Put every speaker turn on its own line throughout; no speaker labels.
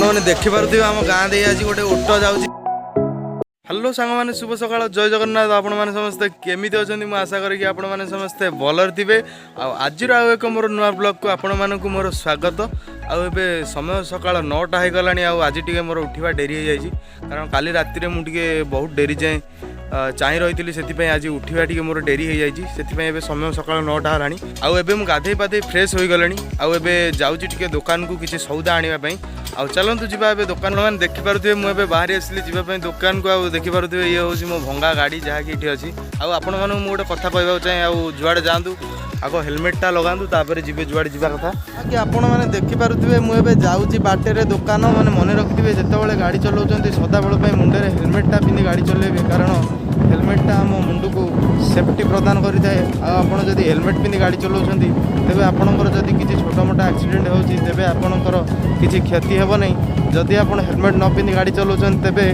ଆପଣମାନେ ଦେଖିପାରୁଥିବେ, ଆମ ଗାଁ ଦେଇ ଆଜି ଗୋଟେ ଓଟ ଯାଉଛି। ହ୍ୟାଲୋ ସାଙ୍ଗମାନେ, ଶୁଭ ସକାଳ, ଜୟ ଜଗନ୍ନାଥ। ଆପଣମାନେ ସମସ୍ତେ କେମିତି ଅଛନ୍ତି? ମୁଁ ଆଶା କରିକି ଆପଣମାନେ ସମସ୍ତେ ଭଲରେ ଥିବେ। ଆଉ ଆଜିର ଆଉ ଏକ ମୋର ନୂଆ ବ୍ଲଗ୍କୁ ଆପଣମାନଙ୍କୁ ମୋର ସ୍ୱାଗତ। ଆଉ ଏବେ ସମୟ ସକାଳ 9ଟା ହେଇଗଲାଣି। ଆଉ ଆଜି ଟିକେ ମୋର ଉଠିବା ଡେରି ହେଇଯାଇଛି, କାରଣ କାଲି ରାତିରେ ମୁଁ ଟିକେ ବହୁତ ଡେରି ଯାଏଁ ଚାହିଁ ରହିଥିଲି। ସେଥିପାଇଁ ଆଜି ଉଠିବା ଟିକେ ମୋର ଡେରି ହେଇଯାଇଛି। ସେଥିପାଇଁ ଏବେ ସମୟ ସକାଳ 9ଟା ହେଲାଣି। ଆଉ ଏବେ ମୁଁ ଗାଧେଇ ପାଧେଇ ଫ୍ରେଶ୍ ହୋଇଗଲେଣି। ଆଉ ଏବେ ଯାଉଛି ଟିକେ ଦୋକାନକୁ କିଛି ସଉଦା ଆଣିବା ପାଇଁ। ଆଉ ଚାଲନ୍ତୁ ଯିବା ଏବେ ଦୋକାନ। ମାନେ ଦେଖିପାରୁଥିବେ, ମୁଁ ଏବେ ବାହାରି ଆସିଲି ଯିବା ପାଇଁ ଦୋକାନକୁ। ଆଉ ଦେଖିପାରୁଥିବେ, ଇଏ ହେଉଛି ମୋ ଭଙ୍ଗା ଗାଡ଼ି, ଯାହାକି ଏଠି ଅଛି। ଆଉ ଆପଣମାନଙ୍କୁ ମୁଁ ଗୋଟେ କଥା କହିବାକୁ ଚାହେଁ, ଆଉ ଯୁଆଡ଼େ ଯାଆନ୍ତୁ ଆଗ ହେଲମେଟଟା ଲଗାନ୍ତୁ, ତାପରେ ଯିବେ ଯୁଆଡ଼େ ଯିବା କଥା। ଆଜ୍ଞା, ଆପଣମାନେ ଦେଖିପାରୁଥିବେ, ମୁଁ ଏବେ ଯାଉଛି ବାଟରେ ଦୋକାନ। ମାନେ ମନେ ରଖିଥିବେ, ଯେତେବେଳେ ଗାଡ଼ି ଚଲାଉଛନ୍ତି ସଦାବେଳ ପାଇଁ ମୁଣ୍ଡରେ ହେଲମେଟଟା ପିନ୍ଧି ଗାଡ଼ି ଚଲାଇବେ, କାରଣ ହେଲମେଟଟା ଆମ ମୁଣ୍ଡକୁ ସେଫ୍ଟି ପ୍ରଦାନ କରିଥାଏ। ଆଉ ଆପଣ ଯଦି ହେଲମେଟ୍ ପିନ୍ଧି ଗାଡ଼ି ଚଲାଉଛନ୍ତି, ତେବେ ଆପଣଙ୍କର ଯଦି କିଛି ଛୋଟ ମୋଟ ଆକ୍ସିଡେଣ୍ଟ ହେଉଛି, ତେବେ ଆପଣଙ୍କର କିଛି କ୍ଷତି ହେବ ନାହିଁ। ଯଦି ଆପଣ ହେଲମେଟ୍ ନ ପିନ୍ଧି ଗାଡ଼ି ଚଲାଉଛନ୍ତି, ତେବେ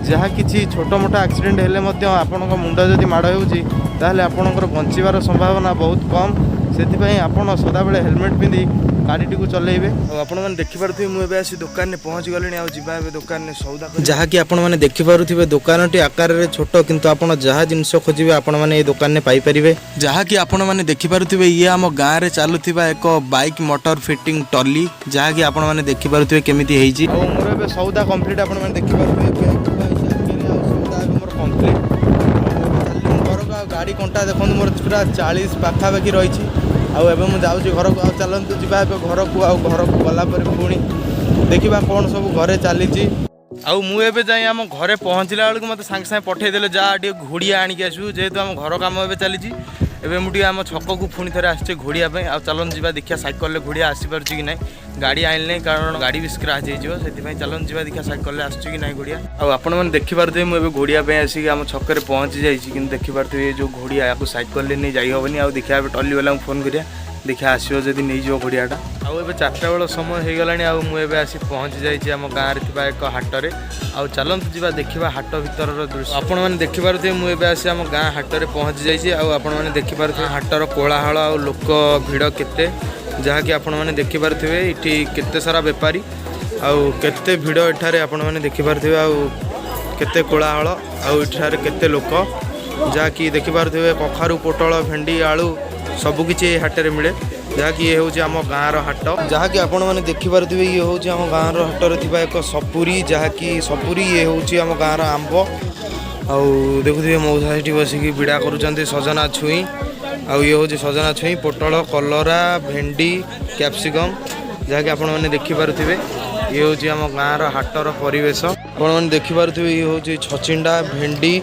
ଯାହା କିଛି ଛୋଟ ମୋଟ ଆକ୍ସିଡେଣ୍ଟ ହେଲେ ମଧ୍ୟ ଆପଣଙ୍କ ମୁଣ୍ଡ ଯଦି ମାଡ଼ ହେଉଛି, ତାହେଲେ ଆପଣଙ୍କର ବଞ୍ଚିବାର ସମ୍ଭାବନା ବହୁତ କମ୍। ସେଥିପାଇଁ ଆପଣ ସଦାବେଳେ ହେଲମେଟ୍ ପିନ୍ଧି ଗାଡ଼ିଟିକୁ ଚଲେଇବେ। ଆଉ ଆପଣମାନେ ଦେଖିପାରୁଥିବେ, ମୁଁ ଏବେ ଆସି ଦୋକାନରେ ପହଞ୍ଚି ଗଲିଣି। ଆଉ ଯିବା ଏବେ ଦୋକାନରେ ସଉଦା କରି। ଯାହାକି ଆପଣମାନେ ଦେଖିପାରୁଥିବେ, ଦୋକାନଟି ଆକାରରେ ଛୋଟ, କିନ୍ତୁ ଆପଣ ଯାହା ଜିନିଷ ଖୋଜିବେ, ଆପଣମାନେ ଏଇ ଦୋକାନରେ ପାଇପାରିବେ। ଯାହାକି ଆପଣମାନେ ଦେଖିପାରୁଥିବେ, ଇଏ ଆମ ଗାଁରେ ଚାଲୁଥିବା ଏକ ବାଇକ୍ ମଟର ଫିଟିଂ ଟଲି, ଯାହାକି ଆପଣମାନେ ଦେଖିପାରୁଥିବେ କେମିତି ହେଇଛି। ଆଉ ମୋର ଏବେ ସଉଦା କମ୍ପ୍ଲିଟ୍। ଆପଣମାନେ ଦେଖିପାରୁଥିବେ, ବ୍ୟାଗ୍ ଥୁଆ ହେଇଛି ଆଗରେ। ଆଉ ସଉଦା ଏବେ ମୋର କମ୍ପ୍ଲିଟ୍। ଚାଲିଲି ମୁଁ ଘରକୁ। ଆଉ ଗାଡ଼ି କଣ୍ଟା ଦେଖନ୍ତୁ, ମୋର ପୁରା 40 ପାଖାପାଖି ରହିଛି। ଆଉ ଏବେ ମୁଁ ଯାଉଛି ଘରକୁ। ଆଉ ଚାଲନ୍ତୁ ଯିବା ଏବେ ଘରକୁ। ଆଉ ଘରକୁ ଗଲା ପରେ ପୁଣି ଦେଖିବା କ'ଣ ସବୁ ଘରେ ଚାଲିଛି। ଆଉ ମୁଁ ଏବେ ଯାଇ ଆମ ଘରେ ପହଞ୍ଚିଲା ବେଳକୁ ମୋତେ ସାଙ୍ଗେ ସାଙ୍ଗେ ପଠେଇଦେଲେ, ଯା ଟିକେ ଘୋଡ଼ିଆ ଆଣିକି ଆସିବୁ, ଯେହେତୁ ଆମ ଘର କାମ ଏବେ ଚାଲିଛି। ଏବେ ମୁଁ ଟିକେ ଆମ ଛକକୁ ପୁଣି ଥରେ ଆସିଛି ଘୋଡ଼ିଆ ପାଇଁ। ଆଉ ଚାଲନ୍ତୁ ଯିବା, ଦେଖିବା ସାଇକେଲରେ ଘୋଡ଼ିଆ ଆସିପାରୁଛି କି ନାହିଁ। ଗାଡ଼ି ଆଣିଲେ ନାହିଁ, କାରଣ ଗାଡ଼ି ବି ସ୍କ୍ରାଚ୍ ହେଇଯିବ। ସେଥିପାଇଁ ଚାଲନ୍ତୁ ଯିବା, ଦେଖିବା ସାଇକେଲରେ ଆସୁଛି କି ନାହିଁ ଘୋଡ଼ିଆ। ଆଉ ଆପଣମାନେ ଦେଖିପାରୁଥିବେ, ମୁଁ ଏବେ ଘୋଡ଼ିଆ ପାଇଁ ଆସିକି ଆମ ଛକରେ ପହଞ୍ଚି ଯାଇଛି। କିନ୍ତୁ ଦେଖିପାରୁଥିବେ, ଏ ଯେଉଁ ଘୋଡ଼ିଆ, ୟାକୁ ସାଇକେଲରେ ନେଇ ଯାଇ ହେବନି। ଆଉ ଦେଖିବା, ଏବେ ଟଲି ବାଲାଙ୍କୁ ଫୋନ୍ କରିବା, ଦେଖିବା ଆସିବ ଯଦି ନେଇଯିବ ଘୋଡ଼ିଆଟା। ଆଉ ଏବେ 4ଟା ବେଳ ସମୟ ହେଇଗଲାଣି। ଆଉ ମୁଁ ଏବେ ଆସି ପହଞ୍ଚି ଯାଇଛି ଆମ ଗାଁରେ ଥିବା ଏକ ହାଟରେ। ଆଉ ଚାଲନ୍ତୁ ଯିବା, ଦେଖିବା ହାଟ ଭିତରର ଦୃଶ୍ୟ। ଆପଣମାନେ ଦେଖିପାରୁଥିବେ, ମୁଁ ଏବେ ଆସି ଆମ ଗାଁ ହାଟରେ ପହଞ୍ଚି ଯାଇଛି। ଆଉ ଆପଣମାନେ ଦେଖିପାରୁଥିବେ ହାଟର କୋଳାହଳ ଆଉ ଲୋକ ଭିଡ଼ କେତେ, ଯାହାକି ଆପଣମାନେ ଦେଖିପାରୁଥିବେ ଏଠି କେତେ ସାରା ବେପାରୀ ଆଉ କେତେ ଭିଡ଼ ଏଠାରେ। ଆପଣମାନେ ଦେଖିପାରୁଥିବେ ଆଉ କେତେ କୋଳାହଳ ଆଉ ଏଠାରେ କେତେ ଲୋକ, ଯାହାକି ଦେଖିପାରୁଥିବେ କଖାରୁ, ପୋଟଳ, ଭେଣ୍ଡି, ଆଳୁ ସବୁକିଛି ଏ ହାଟରେ ମିଳେ। ଯାହାକି ଇଏ ହେଉଛି ଆମ ଗାଁର ହାଟ। ଯାହାକି ଆପଣମାନେ ଦେଖିପାରୁଥିବେ, ଇଏ ହେଉଛି ଆମ ଗାଁର ହାଟରେ ଥିବା ଏକ ସପୁରୀ, ଯାହାକି ସପୁରୀ। ଇଏ ହେଉଛି ଆମ ଗାଁର ଆମ୍ବ। ଆଉ ଦେଖୁଥିବେ, ମଉସା ଏଠି ବସିକି ବିଡ଼ା କରୁଛନ୍ତି ସଜନା ଛୁଇଁ। ଆଉ ଇଏ ହେଉଛି ସଜନା ଛୁଇଁ, ପୋଟଳ, କଲରା, ଭେଣ୍ଡି, କ୍ୟାପ୍ସିକମ୍, ଯାହାକି ଆପଣମାନେ ଦେଖିପାରୁଥିବେ। ଇଏ ହେଉଛି ଆମ ଗାଁର ହାଟର ପରିବେଶ। ଆପଣମାନେ ଦେଖିପାରୁଥିବେ, ଇଏ ହେଉଛି ଛଚିଣ୍ଡା, ଭେଣ୍ଡି,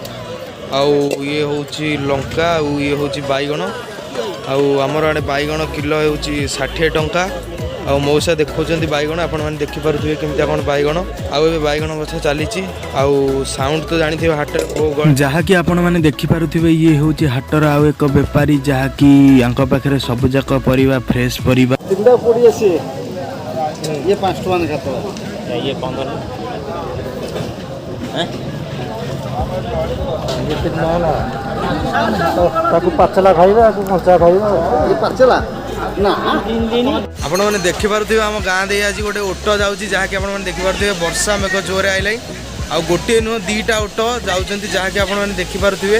ଆଉ ଇଏ ହେଉଛି ଲଙ୍କା, ଆଉ ଇଏ ହେଉଛି ବାଇଗଣ। ଆଉ ଆମର ଆଡ଼େ ବାଇଗଣ କିଲୋ ହେଉଛି 60 ଟଙ୍କା। ଆଉ ମଉସା ଦେଖାଉଛନ୍ତି ବାଇଗଣ। ଆପଣମାନେ ଦେଖିପାରୁଥିବେ କେମିତିଆ କ'ଣ ବାଇଗଣ। ଆଉ ଏବେ ବାଇଗଣ ଗଛ ଚାଲିଛି। ଆଉ ସାଉଣ୍ଡ ତ ଜାଣିଥିବେ ହାଟରେ କୋଉ ଗଳି।
ଯାହାକି ଆପଣମାନେ ଦେଖିପାରୁଥିବେ, ଇଏ ହେଉଛି ହାଟର ଆଉ ଏକ ବେପାରୀ, ଯାହାକି ୟାଙ୍କ ପାଖରେ ସବୁଯାକ ପରିବା ଫ୍ରେଶ ପରିବା।
3ଟା 20 ସେ ଇଏ 5 ଟଙ୍କା ଲେଖା ତ।
ଇଏ 15।
ଇଏ 3 ଟଙ୍କା ନା। ତାକୁ ପାଚଲା ଖାଇବା, ଆକୁ କଞ୍ଚା ଖାଇବା। ଇଏ ପାଚଲା ନା।
ଆପଣମାନେ ଦେଖିପାରୁଥିବେ, ଆମ ଗାଁ ଦେଇ ଆଜି ଗୋଟେ ଓଟ ଯାଉଛି, ଯାହାକି ଆପଣମାନେ ଦେଖିପାରୁଥିବେ ବର୍ଷା ମେଘ ଜୋରେ ଆଇଲାଣି। ଆଉ ଗୋଟିଏ ନୁହଁ, ଦୁଇଟା ଓଟ ଯାଉଛନ୍ତି, ଯାହାକି ଆପଣମାନେ ଦେଖିପାରୁଥିବେ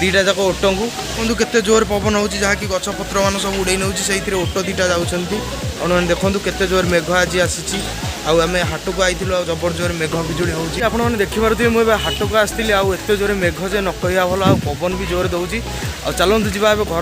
ଦୁଇଟା ଯାକ ଓଟଙ୍କୁ। ଦେଖନ୍ତୁ କେତେ ଜୋରେ ପବନ ହେଉଛି, ଯାହାକି ଗଛ ପତ୍ର ମାନ ସବୁ ଉଡ଼େଇ ନେଉଛି। ସେଇଥିରେ ଓଟ ଦୁଇଟା ଯାଉଛନ୍ତି। ଆପଣମାନେ ଦେଖନ୍ତୁ କେତେ ଜୋରେ ମେଘ ଆଜି ଆସିଛି। ଆଉ ଆମେ ହାଟକୁ ଆଇଥିଲୁ, ଆଉ ଜବର ଜୋରେ ମେଘ ବିଜୁଳି ହେଉଛି। ଆପଣମାନେ ଦେଖିପାରୁଥିବେ, ମୁଁ ଏବେ ହାଟକୁ ଆସିଥିଲି। ଆଉ ଏତେ ଜୋରେ ମେଘ ଯେ ନ କହିବା ଭଲ, ଆଉ ପବନ ବି ଜୋରେ ଦେଉଛି। ଆଉ ଚାଲନ୍ତୁ ଯିବା ଏବେ ଘର।